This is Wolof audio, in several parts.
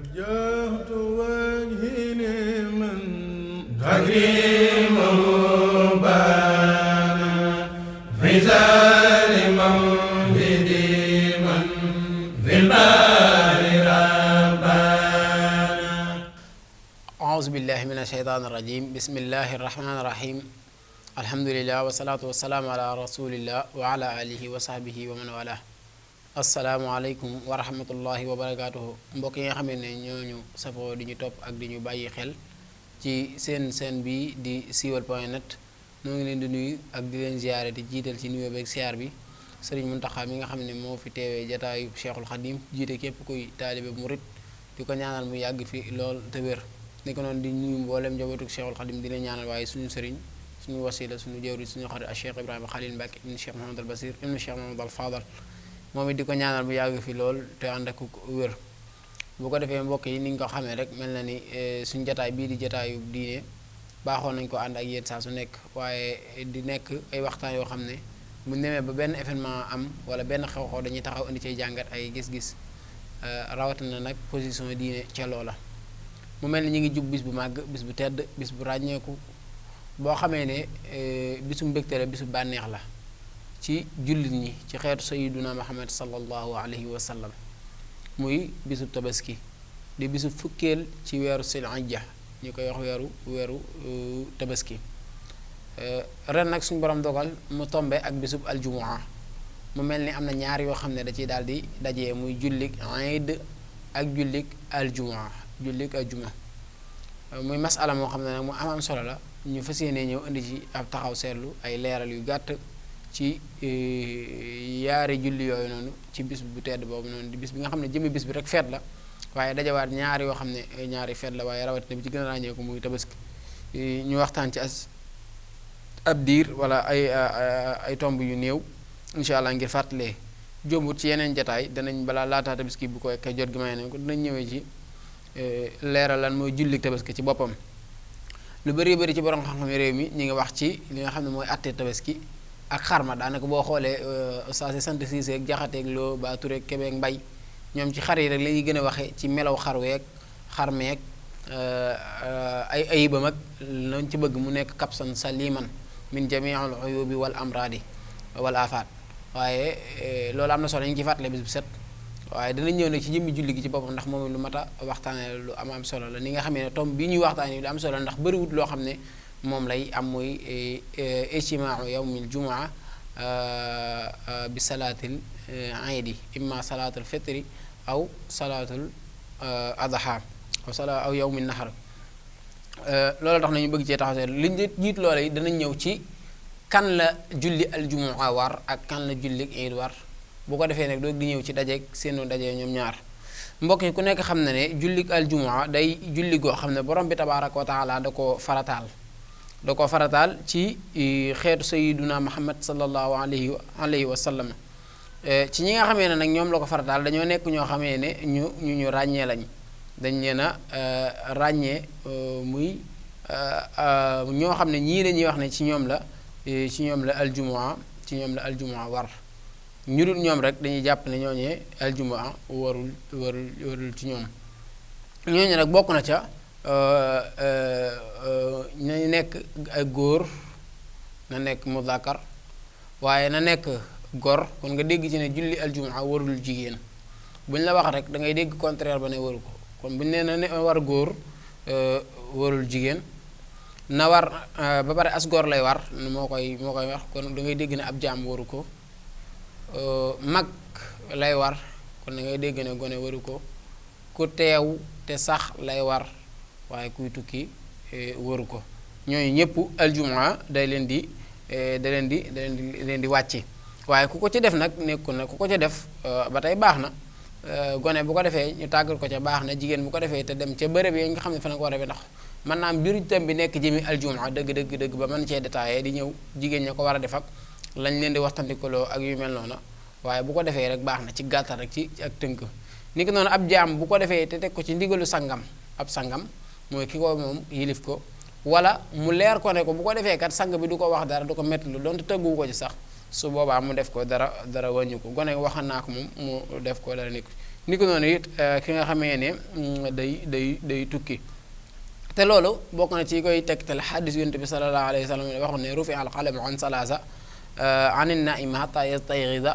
وجهت وجهي لمن تكريمه بان في سالم بديما في البار ربنا أعوذ بالله من الشيطان الرجيم بسم الله الرحمن الرحيم الحمد لله والصلاة والسلام على رسول الله وعلى آله وصحبه ومن والاه asalaamaaleykum wa rahmatullahi wa barakaatuhu mbokk yi nga xam ne ñooñu safoo di ñu topp ak di ñu bàyyi xel ci seen bi di siweul.net ñoo ngi leen di nuyu ak di leen ziyaare di jiital ci nuyoo beeg siyaar bi Sëriñ Muntaxa mi nga xam ne moo fi teewee jataayu Cheikhul Khadim jiite képp kuy taalibe murit di ko ñaanal mu yàgg fi lool te wér ni ko noonu di nuyu mboolem njabootu Cheikhul Khadim di leen ñaanal waaye suñu sëriñ suñu wasila suñu jëwri suñu xarit Cheikh Ibrahima Khalil Mbacke ibnu Cheikh Mahamad al Basir ibnu Cheikh Mahamad al Fadal moom it di ko ñaanal bu yàgg fi lool te ànd ak wér bu ko defee mbokk yi ni ñu ko xamee rek mel na ni suñ jataay bii di jataayu diine baaxoon nañ ko ànd ak yéen saa su nekk waaye di nekk ay waxtaan yoo xam ne bu ñu demee ba benn événement am wala benn xew-xew dañuy taxaw indi cay jàngat ay gis-gis rawatina nag position diine ca loola mu mel ni ñu ngi jub bis bu màgg bis bu tedd bis bu ràññeeku boo xamee ne bisu mbégte la bisu bànneex la ci jullit ñi ci xeetu sayiduna Muhammad sallallahu alayhi wa sallam muy bisub tabaski di bisub fukkeel ci weeru Silhijja ñu koy wax weeru tabaski ren nag suñu borom dogal mu tombe ak bisub aljumua mu mel ni am na ñaar yoo xam ne da ciy daal di dajee muy jullik Iid ak jullik aljumua muy masala moo xam ne nag mu am solo la ñu fas yéene ñëw indi ci ab taxaw seetlu ay leeral yu gàtt ci yaari julli yooyu noonu ci bis bu tedd boobu noonu di bis bi nga xam ne jëmmi bis bi rek feet la waaye dajawaat ñaari yoo xam ne ñaari feet la waaye rawatina bi ci gën a ràññeeku muy tabaski ñu waxtaan ci ab diir wala ay tomb yu néew incha allah ngir fàttalee jombut ci yeneen jataay danañ balaa laataa tabaski bu ko ek jot gi may nañ ko dinañ ñëwee ci leeral lan mooy julli tabaski ci boppam lu bëri ci borom xam-xam réew mi ñu ngi wax ci li nga xam ne mooy àttee tabaski ak xarma daanaka boo xoolee saa si sant Siise ak Jaxateeg Loo ba Ture Kebeek Mbay ñoom ci xar yi rek la ñuy gën a waxee ci melaw xarweeg xarmeeg ay ayibam ak lañ ci bëgg mu nekk kapsan saliman min jamiil uyubi wal amradi wal afaat waaye loolu am na solo ñu ngi ci fàttale bis bu set waaye danañ ñëw nag ci jëmmi julli gi ci boppam ndax moom lu mat a waxtaane lu am solo la ni nga xamee ne tomb bi ñuy waxtaane lu am solo ndax bëriwut loo xam ne moom lay am muy ijtimaau yawmil jumaa bi salaatil iidi imma salaatul fitri aw salaatul adha aw yawmin nahar loolu tax nañu bëgg cee taxaw seet liñ jiit loola yi danañ ñëw ci kan la julli aljumaa war ak kan la julli iid war bu ko defee nag doog di ñëw ci dajeeg seenu daje ñoom ñaar mbokk yi ku nekk xam na ne julli aljumaa day julli goo xam ne borom bi tabaaraka wa taala da ko farataal ci xeetu sayiduna Muhammad sallallahu alayhi wa sallam ci ñi nga xamee ne nag ñoom la ko farataal dañoo nekk ñoo xamee ne ñu ràññee lañ dañ leen a ràññee muy ñoo xam ne ñii dañuy wax ne ci ñoom la aljumaa war ñu dul ñoom rek dañuy jàpp ne ñooñee aljumaa warul ci ñoom ñooñu nag bokk na ca na nekk ay góor na nekk muzakkar waaye na nekk gor kon nga dégg ci ne julli aljumaa warul jigéen bu ñu la wax rek da ngay dégg contraire ba ne waru ko kon bu ñu nee na war góor warul jigéen na war ba pare as góor lay war moo koy wax kon da ngay dégg ne ab jaam waru ko mag lay war kon da ngay dégg ne gone waru ko ku teew te sax lay war waaye kuy tukki waru ko ñooñu ñëpp aljumaa da leen di wàcce waaye ku ko ci def nag nekku na ku ko ci def ba tey baax na gone bu ko defee ñu tàggal ko ca baax na jigéen bu ko defee te dem ca bërëb yi nga xam ne fa na ko war a ndax mën naa am biir itam bi nekk jëmi aljumaa dëgg ba mën cee détaillé di ñëw jigéen ña ko war a def ak lañ leen di waxtandikoloo ak yu mel noonu waaye bu ko defee rek baax na ci gàttal rek ci ak tënk ni ko noonu ab jaam bu ko defee te teg ko ci ndigalu sangam ab sangam mooy ki ko moom yilif ko wala mu leer ko ne ko bu ko defee kat sang bi du ko wax dara du ko métti lu donte tëgguwu ko ci sax su boobaa mu def ko dara wàññi ko gone waxan naa ko moom mu def ko dara nekk ni ko noonu it ki nga xamee ne day tukki. te loolu bokk na ci koy tegtal xaddis yonent bi sallallahu alayhi wa sallam waxoon ne rufi al qalamu an salaasa an naimi xata yastayxida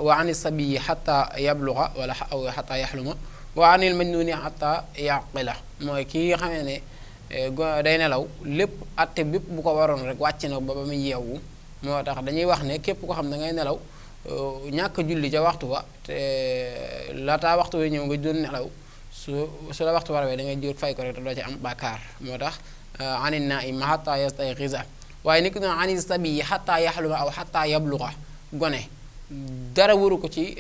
wa an sabiyi xata yabluga wala aw xata yaxluma wa anil majnuni xata yaqila mooy ki nga xamee ne day nelaw lépp atte bépp bu ko waroon rek wàcc na ba muy yeewu. moo tax dañuy wax ne képp ko xam ne ngay nelaw ñàkk julli ca waxtu wa te laataa waxtu wa ñëw nga doon nelaw su la waxtu warawee da ngay jur fay ko rek te doo ci am bàkkaar. moo tax anin naimi xata yastayqiza waaye ni ko noonu ani sabiyi xataa yaxluma aw xataa yabluga gone dara waru ko ci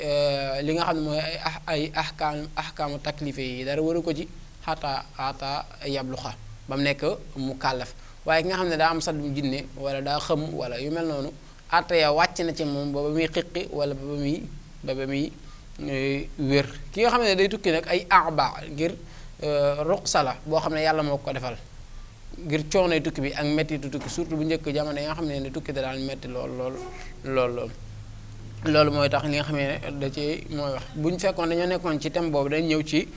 li nga xam ne mooy ay ahkaamu taklife yi dara waru ko ci xataa yabluga ba mu nekk mu kàllaf. waaye ki nga xam ne daa am sadum jinne wala daa xëm wala yu mel noonu atte ya wàcc na ci moom ba muy xiqi wala ba ba muy wér. ki nga xam ne day tukki nag ay aaba ngir ruqsa la boo xam ne yàlla moo ko defal ngir coonoy tukki bi ak mettitu tukki surtout bu njëkk jamono yi nga xam ne tukki da daan metti loolu mooy tax li nga xam ne da ci mooy wax bu ñu fekkoon dañoo nekkoon ci thème boobu dañ ñëw ci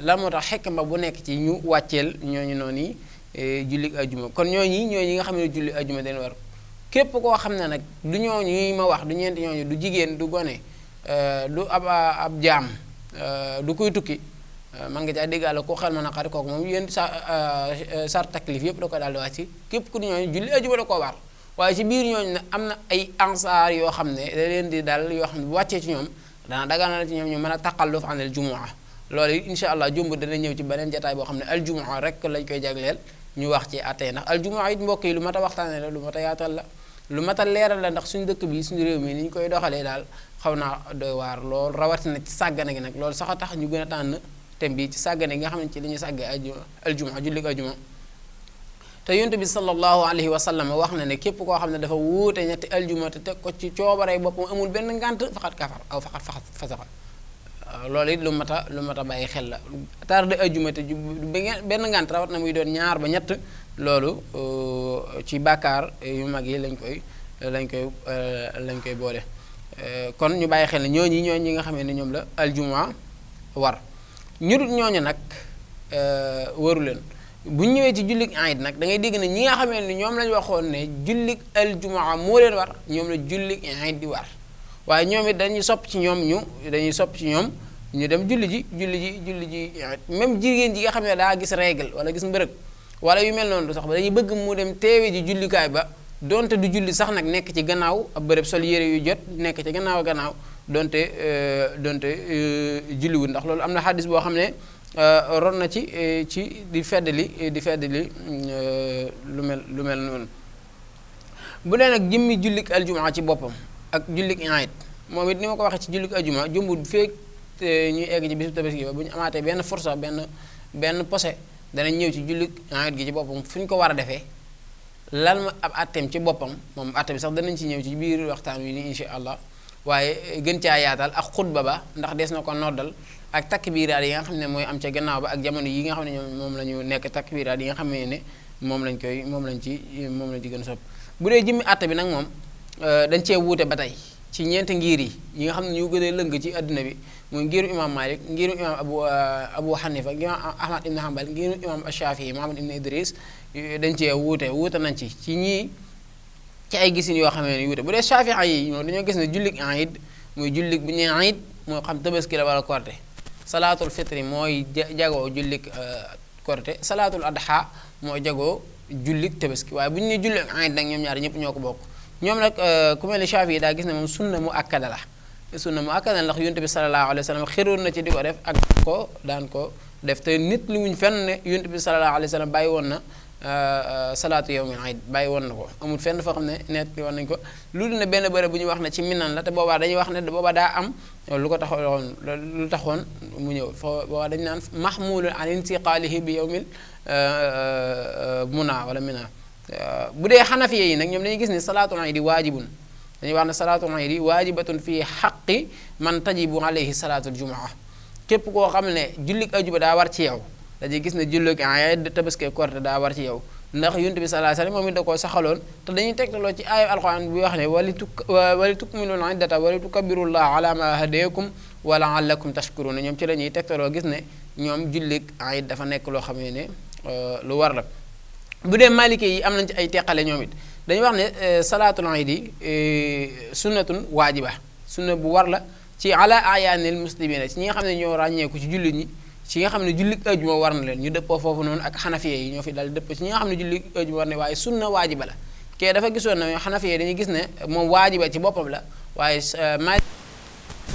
lan moo tax xekma bu nekk ci ñu wàcceel ñooñu noonu julli ajuma. kon ñooñi nga xam ne julli ajuma dañ war képp koo xam ne nag du ñooñu ñuy ma wax du ñeenti ñooñu du jigéen du gone du ab jaam du koy tukki man nga caa déggaale ko xel ma naqari kooku moom yéen sar taklif yëpp da ko daal di wàcc képp ku di ñooñu julli ajuma da koo war. waaye ci biir ñooñu nag am na ay ansaar yoo xam ne da leen di dal yoo xam ne bu wàccee ci ñoom dana daganal ci ñoom ñu mën a taqalluf anil jumua. loolu incha allah jumb dana ñëw ci beneen jataay boo xam ne aljumua rek lañ koy jagleel ñu wax ci àttee ndax aljumua it mbokk yi lu mat a waxtaane la lu mat a yaatal la lu mat a leeral la ndax suñu dëkk bi suñu réew mi ni ñu koy doxalee daal xaw naa doy waar lool rawatina ci sàggane gi nag loolu sax a tax ñu gën a tànn thème bi ci sàggane gi nga xam ne ci li ñuy sàggee aljumua julli aljuma. te yonent bi sallallahu alayhi wa sallam wax na ne képp koo xam ne dafa wuute ñetti aljuma te teg ko ci coobaree boppam amul benn ngànt faqat kafar aw faqat fasaqa loolu it lu mat a bàyyi xel la tardé aljuma te benn ngànt rawat na muy doon ñaar ba ñett loolu ci bàkkaar yu mag yi lañ koy boole. kon ñu bàyyi xel ne ñooñi nga xamee ne ñoom la aljuma war ñu dut ñooñu nag waru leen. bu ñu ñëwee ci jullig aid nag da ngay dégg ne ñi nga xamee ne ñoom lañ waxoon ne jullig aljumaa moo leen war ñoom la jullig aid di war waaye ñoom it dañuy sopp ci ñoom ñu dem julli ji aid même jigéen ji nga xam ne daa gis règle wala gis mbërëg wala yu mel noonu sax ba dañuy bëgg mu dem teewe ji jullikaay ba donte du julli sax nag nekk ci gannaaw ab bërëb sol yére yu jot nekk ci gannaaw donte julliwul ndax loolu am na xaddis boo xam ne ron na ci di feddali lu mel noonu. bu dee nag jëmmi jullik aljumaa ci boppam ak jullik iid moom it ni ma ko waxee ci jullik aljumaa jëmbul bu fekk ñuy egg ci bisu tabaski ba bu ñu amaatee benn forsa benn posé danañ ñëw ci jullik iid gi ci boppam fu ñu ko war a defee lan ma ab atteem ci boppam moom atte bi sax danañ ci ñëw ci biir waxtaan wi ni insha allah waaye gën caa yaatal ak xutba ba ndax des na ko noddal ak takbiraat yi nga xam ne mooy am ca gannaaw ba ak jamono yi nga xam ne ñoom moom la ñu nekk takbiraat yi nga xam ne moom lañ ci gën a sopp. bu dee jëmmi àtte bi nag moom dañ cee wuute ba tey ci ñeenti ngir yi nga xam ne ñu gën a lëng ci adduna bi muy ngiru imam Malik ngiru imam Abu Hanifa ngiru Ahmad ibn Hanbal ngiru imam Shafii Muhammad ibn Idris dañ cee wuute nañ ci ñii ci ay gisin yoo xam ne wuute bu dee Shafii yi moom dañoo gis ne jullig iid muy jullig bu ñuy iid moo xam tabaski la wala korte salaatul fitri mooy jagoo jullik korte salaatul adha mooy jagoo jullik tabaski waaye bu ñu ne jullik iid nag ñoom ñaar ñëpp ñoo ko bokk. ñoom nag ku mel ni Shaafi daa gis ne moom sunna mu akkada la ndax yonent bi sallallahu alayhi wa sallam xëroon na ci di ko def ak ko daan ko def te nit li wuñ fenn ne yonent bi sallallahu alayhi wa sallam bàyyi woon na salaatu yawmil iid bàyyi woon na ko amul fenn foo xam ne net li woon nañ ko lu dul ne benn bërëb bu ñuy wax ne ci Minan la te boobaa dañuy wax ne boobaa daa am lu taxoon mu ñëw foo boobaa dañu naan mahmulun an intiqaalihi bi yawmil muna wala Mina. bu dee xanafiye yi nag ñoom dañuy gis ne salaatul iidi waajibun dañuy wax ne salaatul iidi waajibatun fii xaqi man tajibu alayhi salaatul jumaa képp koo xam ne jullik ajuba daa war ci yow dañuy gis ne jullik iid tabaski korte daa war ci yow ndax yonent bi sallallahu alayhi wasallam moom it da koo saxaloon te dañuy tegtaloo ci aaya alquran bi wax ne wali tukmilul iddata wali tukabbirullaha ala ma hadayakum wa la'allakum tashkuruna ñoom ci la ñuy tegtaloo gis ne ñoom jullik iid dafa nekk loo xam ne lu war la. bu dee malike yi am nañ ci ay teqale ñoom it dañuy wax ne salaatul iid yi sunnatun waajiba sunna bu war la ci ala ayaanil muslimina ci ñi nga xam ne ñoo ràññeeku ci jullit ñi ci nga xam ne jullit ajuma war na leen ñu dëppoo foofu noonu ak xanafiye yi ñoo fi daal di dëppoo ci ñi nga xam ne jullit ajuma war na waaye sunna waajiba la kee dafa gisoon na xanafiye dañuy gis ne moom waajiba ci boppam la waaye malike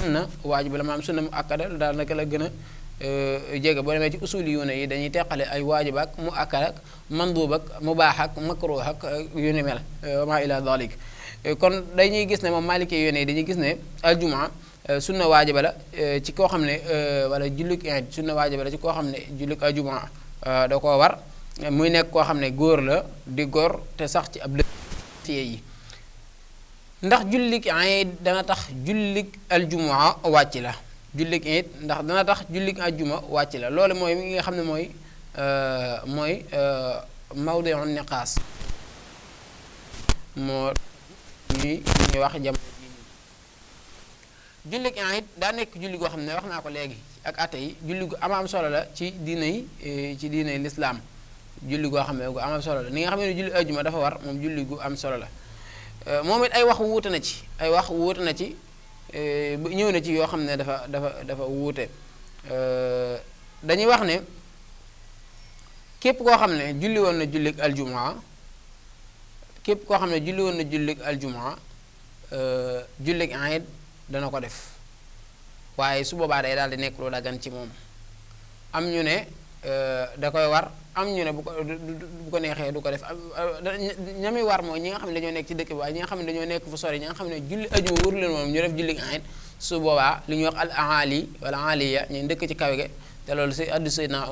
sunna waajiba la maanaam sunna mu akkada daal naka la gën a jege boo demee ci usuli yu ne yi dañuy teqale ay waajib ak mu akkad ak mandub ak mubaax ak makruh ak yu ni mel ma ila dalik kon dañuy gis ne moom malike yu ne yi dañuy gis ne aljumaa sunna waajiba la ci koo xam ne wala jullik iid sunna waajiba la ci koo xam ne jullik aljumaa da koo war muy nekk koo xam ne góor la di góor te sax ci ab dëkk yi ndax jullik iid dana tax jullik aljumaa wàcc la jullik iid ndax dana tax jullik ajjuma wàcc la loolu mooy mi nga xam ne mooy mawdi'u niqaas moo ñuy wax jamono ji jullik iid daa nekk julli goo xam ne wax naa ko léegi ak atte yi julli gu am solo la ci diinay lislaam julli goo xam ne gu am solo la ni nga xam ne julli ajjuma dafa war moom julli gu am solo la moom it ay wax wuute na ci ñëw na ci yoo xam ne dafa wuute dañuy wax ne képp koo xam ne julli woon na jullik aljumaa jullik iid dana ko def waaye su boobaa day daal di nekk lu dagan ci moom am ñu ne da koy war am ñu ne bu ko neexee du ko def ñami war mooy ñi nga xam ne dañoo nekk ci dëkk bi waaye ñi nga xam ne dañoo nekk fu sori ñi nga xam ne julli ajuma wóoru leen moom ñu def julli iid su boobaa li ñuy wax al aali wala aliya ñu dëkk ci kaw ge te loolu si addu Seydina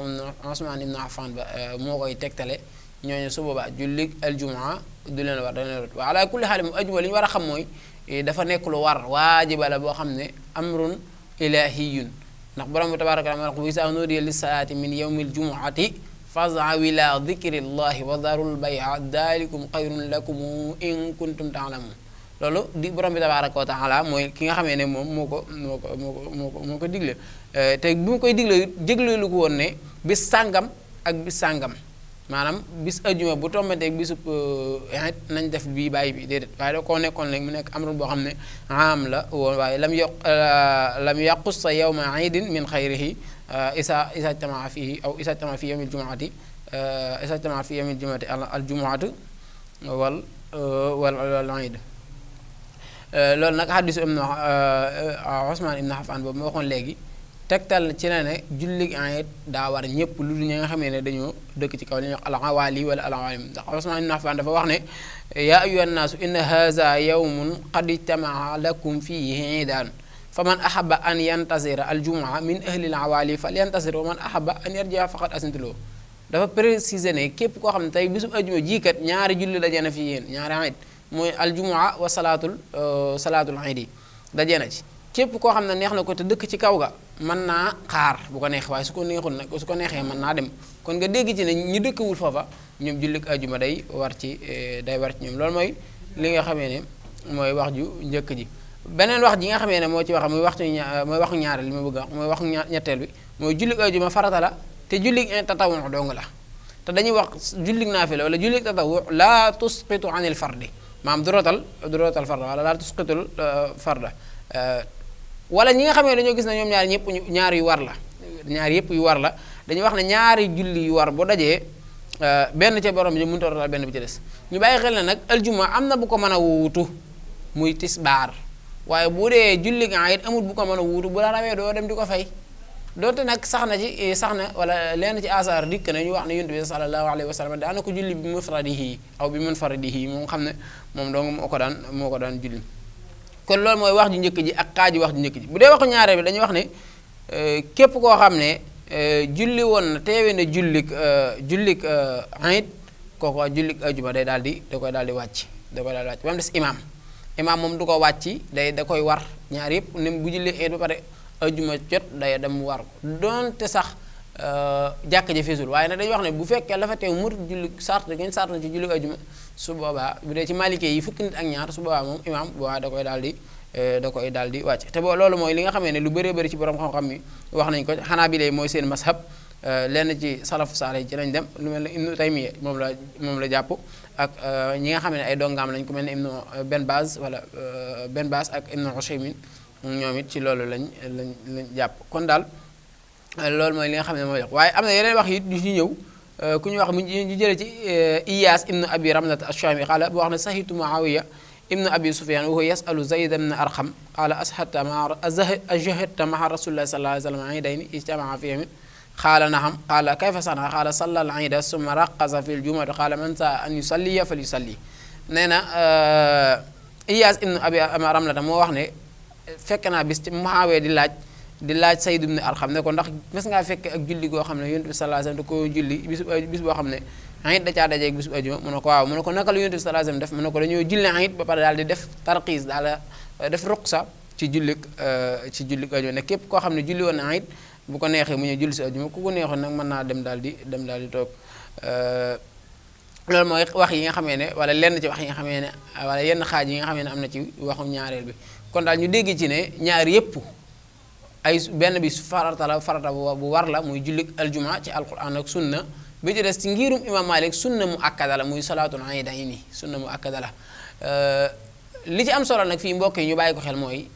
Usmaan ibn Affan ba moo koy tegtale ñooñu su boobaa julli aljumaa du leen war dana leen war waaye ala kulli xaal moom ajuma li ñu war a xam mooy dafa nekk lu war waajiba la boo xam ne amrun ilahiyun ndax borom bi tabaaraka wa taala wa izaa nuudiya lis-salaati min yawmil jumu'ati fas'aw ilaa dhikrillahi wa dharul bay'a dhalikum khayrun lakum in kuntum ta'lamun loolu di borom bi tabaaraka wa taala mooy ki nga xamee ne moom moo ko digle te bu mu koy digle jégleelu ko woon ne bis sàngam ak bis sàngam maanaam bis ajuma bu tombanteeg bisub iid nañ def bii bàyyi bi déedéet waaye da koo nekkoon léegi mu nekk amrun boo xam ne am la woon waaye lam yaqussa yawma iidin min xayrihi isa ijtamaa fihi aw isa ijtamaa fi yawmil jumuati aljumuatu wal iid loolu nag hadisu Usmaan ibn Affan boobu ma waxoon léegi tegtal ci la ne jullig iid daa war ñëpp lu ñi nga xamee ne dañoo dëkk ci kaw li ñuy wax al awaali wala al awaalim ndax Usmaan ibn Affan dafa wax ne yaa ayyuhan naasu inna haza yawmun qad ijtamaa lakum fihi iidaan fa man ahaba an yantasira al jumaa min ahli al awaali fal yantasir wa man ahaba an yarjia faqad asintu lahu dafa préciser ne képp koo xam ne tey bisub ajuma jiikat ñaari julli daje na fi yéen ñaari iid mooy al jumaa wa salaatul iid yi daje na ci képp koo xam ne neex na ko te dëkk ci kaw ga mën naa xaar bu ko neex waaye su ko neexee mën naa dem kon nga dégg ci ne ñu dëkkawul foofa ñoom jullik ajuma day war ci ñoom loolu mooy li nga xamee ne mooy wax ju njëkk ji beneen wax ji nga xamee ne moo ci wax muy waxu ñaareel li ma bëgg a wax mooy waxu ñetteel bi mooy jullik ajuma farata la te jullik tatawu dong la te dañuy wax jullik naafila wala jullik tatawu laa tusqitu anil fardi maam du rotal farda wala laa tusqitul farda wala ñi nga xam ne dañoo gis ne ñoom ñaar yu war la ñaar yëpp yu war la dañuy wax ne ñaari julli yu war bu dajee benn ca borom bi mënut a rotal benn bi ci des ñu bàyyi xel ne nag aljuma am na bu ko mën a wuutu muy tisbaar waaye bu dee julli nga it amul bu ko mën a wuutu bu la rawee doo dem di ko fay doonte nag sax na wala lenn ci asaar dikk na ñu wax ne yonent bi sallallahu alayhi wa sallam daana ko julli bi mufradihi aw bi munfaridihi moom xam ne moom dong moo ko daan julli kon loolu mooy wax ju njëkk ji ak xaaji wax ju njëkk ji bu dee waxu ñaareel bi dañuy wax ne képp koo xam ne julli woon na teewe na jullik iid kooku jullik ajuma da koy daal di wàcc ba mu des imaam moom du ko wàcc da koy war ñaar yëpp ne bu julli iid ba pare ajuma jot day dem war ko doonte sax jàkka ja feesul waaye nag dañuy wax ne bu fekkee la fa teew mut julli sart gañ sart na ci julli ajuma su boobaa bu dee ci malike yi fukki nit ak ñaar su boobaa moom imaam boobaa da koy daal di wàcc te boo loolu mooy li nga xamee ne lu bëree bëri ci borom xam-xam yi wax nañ ko xanaa bi lay mooy seen mashab lenn ci salafu saalih ci lañ dem lu mel ne Ibnu Taymiya moom la jàpp ak ñi nga xam ne ay dongaam lañ ko mel ne Ibnu Ben Baz wala Ben Baz ak Ibnu Usaymin ñoom it ci loolu lañ jàpp kon daal loolu mooy li nga xam ne mooy wax waaye am na yeneen wax yi yu ci ñëw ku ñu wax mu ñu jëlee ci Iyaas ibnu Abi Ramlat ash-Shami qaala bu wax ne sahitu Muawiya ibnu Abi Sufyan wa huwa yasalu Zayd ibn Arqam qaala ajhadta ma'a rasulillahi sallallahu alayhi wa sallam iidayni ijtama'a fihima qaala na'am qaala kayfa sana'a qaala salla al-iida summa raqqasa fi al-jumu'ati qaala man saa an yusalliya falyusalli nee na Iyaas ibnu Abi Ramlat moo wax ne fekk naa bis ci Muawiya di laaj Sayd ibn Arqam ne ko ndax mas ngaa fekk ak julli goo xam ne Yonent bi sallallahu alayhi wasallam da ko julli bis boo xam ne ayit da caa dajeeg bisu ajuma mu ne ko waaw mu ne ko naka la Yonent bi sallallahu alayhi wasallam def mu ne ko dañoo julli ayit ba pare daal di def tarxiis daal def ruqsa ci jullik ajuma ne képp koo xam ne julli woon na ayit bu ko neexee mu ñëw julli si ajuma ku ko neexoon nag mën naa dem daal di toog loolu mooy wax yi nga xamee ne wala lenn ci wax yi nga xamee ne wala yenn xaaj yi nga xamee ne am na ci waxum ñaareel bi kon daal ñu dégg ci ne ñaar yépp ay benn bi farata bu war la muy jullik aljuma ci alquran ak sunna bi ci des ci ngirum imam Malik sunna mu akkada la muy salaatul iidayni sunna mu akkada la li ci am solo nag fii mbokk yi ñu bàyyi ko xel mooy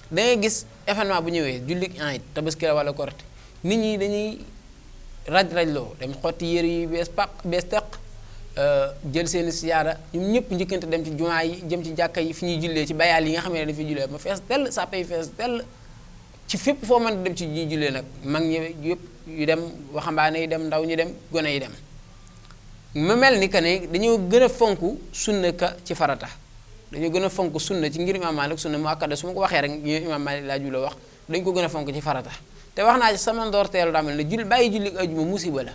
da ngay gis événement bu ñëwee jullik iid tabaski la wala korite nit ñi dañuy raj-rajloo dem xotti yére yi bees teq jël seeni siyaada ñoom ñëpp njëkkante dem ci jumaa yi jëm ci jàkka yi fi ñuy jullee ci bayaal yi nga xam ne dañu fi jullee ma fees dell sàppe yi fees dell ci fépp foo mën dem ci ñuy jullee nag mag ñi yëpp yu dem waxambaane yi dem ndaw ñi dem gone yi dem mu mel ni que ne dañoo gën a fonk sunna ka ci farata dañoo gën a fonk sunna ci ngir imam Malik sunna mu akkada su ma ko waxee rek ñu imam Malik laa jula wax dañ ko gën a fonk ci farata te wax naa ci sama ndoorteelu daamel ne bàyyi julli ajuma musiba la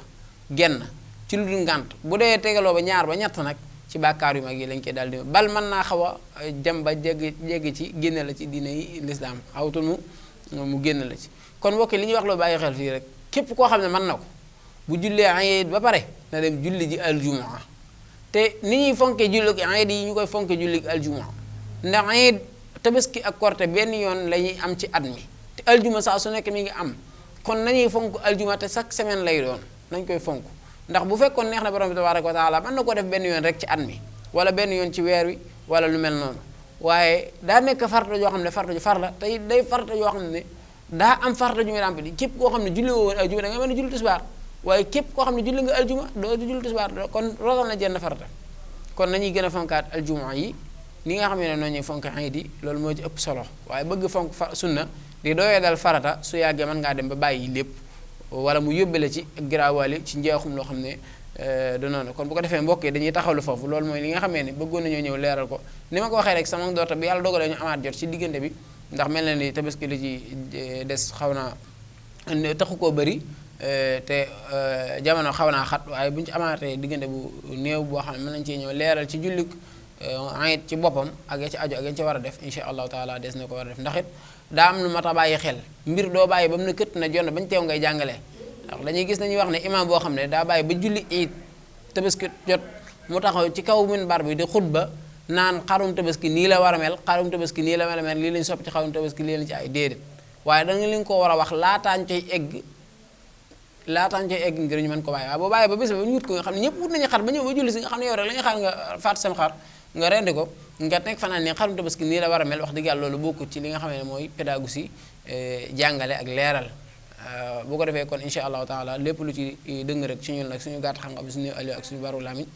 genn ci lu dul ngànt bu dee tegaloo ba ñaar ba ñett nag ci bàkkaar yu mag yi lañ koy daal di bal mën naa xaw a dem ba jéggi ci génne la ci diine yi lislaam xawtul mu génn la ci kon mbokk li ñuy wax loo bàyyi xel fii rek képp koo xam ne mën na ko bu jullee ayit ba pare na dem julli ji aljumaa te ni ñuy fonkee julli ayit yi ñu koy fonkee julli aljumaa ndax ayit tabaski ak korte benn yoon la ñuy am ci at mi te aljuma saa su nekk mi ngi am kon nañuy fonk aljuma te chaque semaine lay doon nañ koy fonk ndax bu fekkoon neex na borom bi tabaaraka wa taala mën na ko def benn yoon rek ci at mi wala benn yoon ci weer wi wala lu mel noonu waaye daa nekk farata yoo xam ne farata ju far la tey day farata yoo xam ne daa am farata ju muy ràmp képp koo xam ne julli woon aljuma da nga mën a julli tisbaar waaye képp koo xam ne julli nga aljuma doo julli tisbaar kon rogal na jenn farata kon nañuy gën a fonkaat aljuma yi ni nga xam ne noonu ñuy fonk ayit yi loolu moo ci ëpp solo waaye bëgg fonk sunna di doyee dal farata su yàggee mën ngaa dem ba bàyyi lépp wala mu yóbbale ci giraawaali ci njeexum loo xam ne du noonu kon bu ko defee mbokk yi dañuy taxawlu foofu loolu mooy li nga xamee ne bëggoon nañoo ñëw leeral ko ni ma ko waxee rek sama doorte bi yàlla dogalee ñu amaat jot ci diggante bi ndax mel na ni tabaski li ci des xaw naa taxu koo bëri te jamono xaw naa xat waaye bu ñu ci amaatee diggante bu néew boo xam ne mën nañu cee ñëw leeral ci jullik ayit ci boppam ak ya ci aju ak ya ci war a def insha allahu taala des na ko war a def ndax it daa am lu mat a bàyyi xel mbir doo bàyyi ba mu ne kët na jonn bañ teew ngay jàngalee ndax dañuy gis nañuy wax ne imam boo xam ne daa bàyyi ba julli iid tabaski jot mu taxaw ci kaw minbar bi di xutba naan xarum tabaski nii la war a mel xarum tabaski nii la war a mel lii lañ sopp ci xarum tabaski lii lañ ci ay déedéet waaye da nga leen ko war a wax laataan coy egg ngir ñu mën ko bàyyi waaye boo bàyyi ba bés ba ñu wut ko nga xam ne ñëpp wut nañu xar ba ñëw ba julli si nga xam ne yow rek la ñuy xaar nga faat seen xar nga rendi ko nga nekk fanaan ne xarum tabaski nii la war a mel wax dëgg yàlla loolu bokkut ci li nga xam ne mooy pédagogie jàngale ak leeral bu ko defee kon insha allahu taala lépp lu ci dëng rek ci ñun nag suñu gàtt xam-xam suñu aliou ak suñu baru lamiñ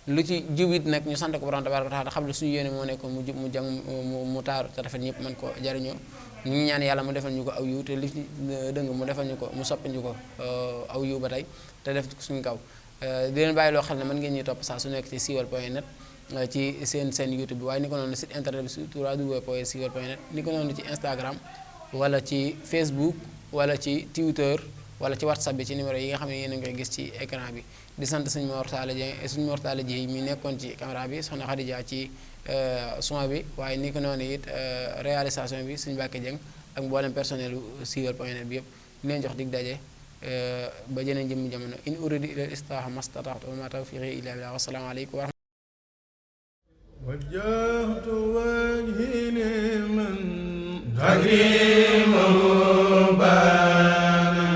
lu ci jiwit nag ñu sant ko borom tabaraka taala xam ne suñu yéene moo nekkoon mu jub mu jàng mu taaru te rafet ñëpp mën ko jariñoo ñu ngi ñaan yàlla mu defal ñu ko aw yiw te li ci dëng mu defal ñu ko mu soppi ñu ko aw yiw ba tey te def ko suñu kaw di leen bàyyi loo xel ne mën ngeen ñuy topp saa su nekk ci siwal.net ci seen YouTube bi waaye ni ko noonu site internet bi surtout www.siwal.net ni ko noonu ci Instagram wala ci Facebook wala ci Twitter wala ci WhatsApp bi ci numéro yi nga xam ne yéen a ngi koy gis ci écran bi di sant suñu Mor Talla Dieng mi nekkoon ci caméra bi soxna Khadija ci son bi waaye ni ko noonu it réalisation bi suñu Mbàkke Dieng ak mboolem personnel u siwal.net bi yëpp di leen jox dig daje ba jeneen jëmmi jamono in uridu ila al islaaha mastataatu wa ma tawfiqi illa billah wa salaamu aleykum wa wajjahtu wajhi liman takrimuhu bana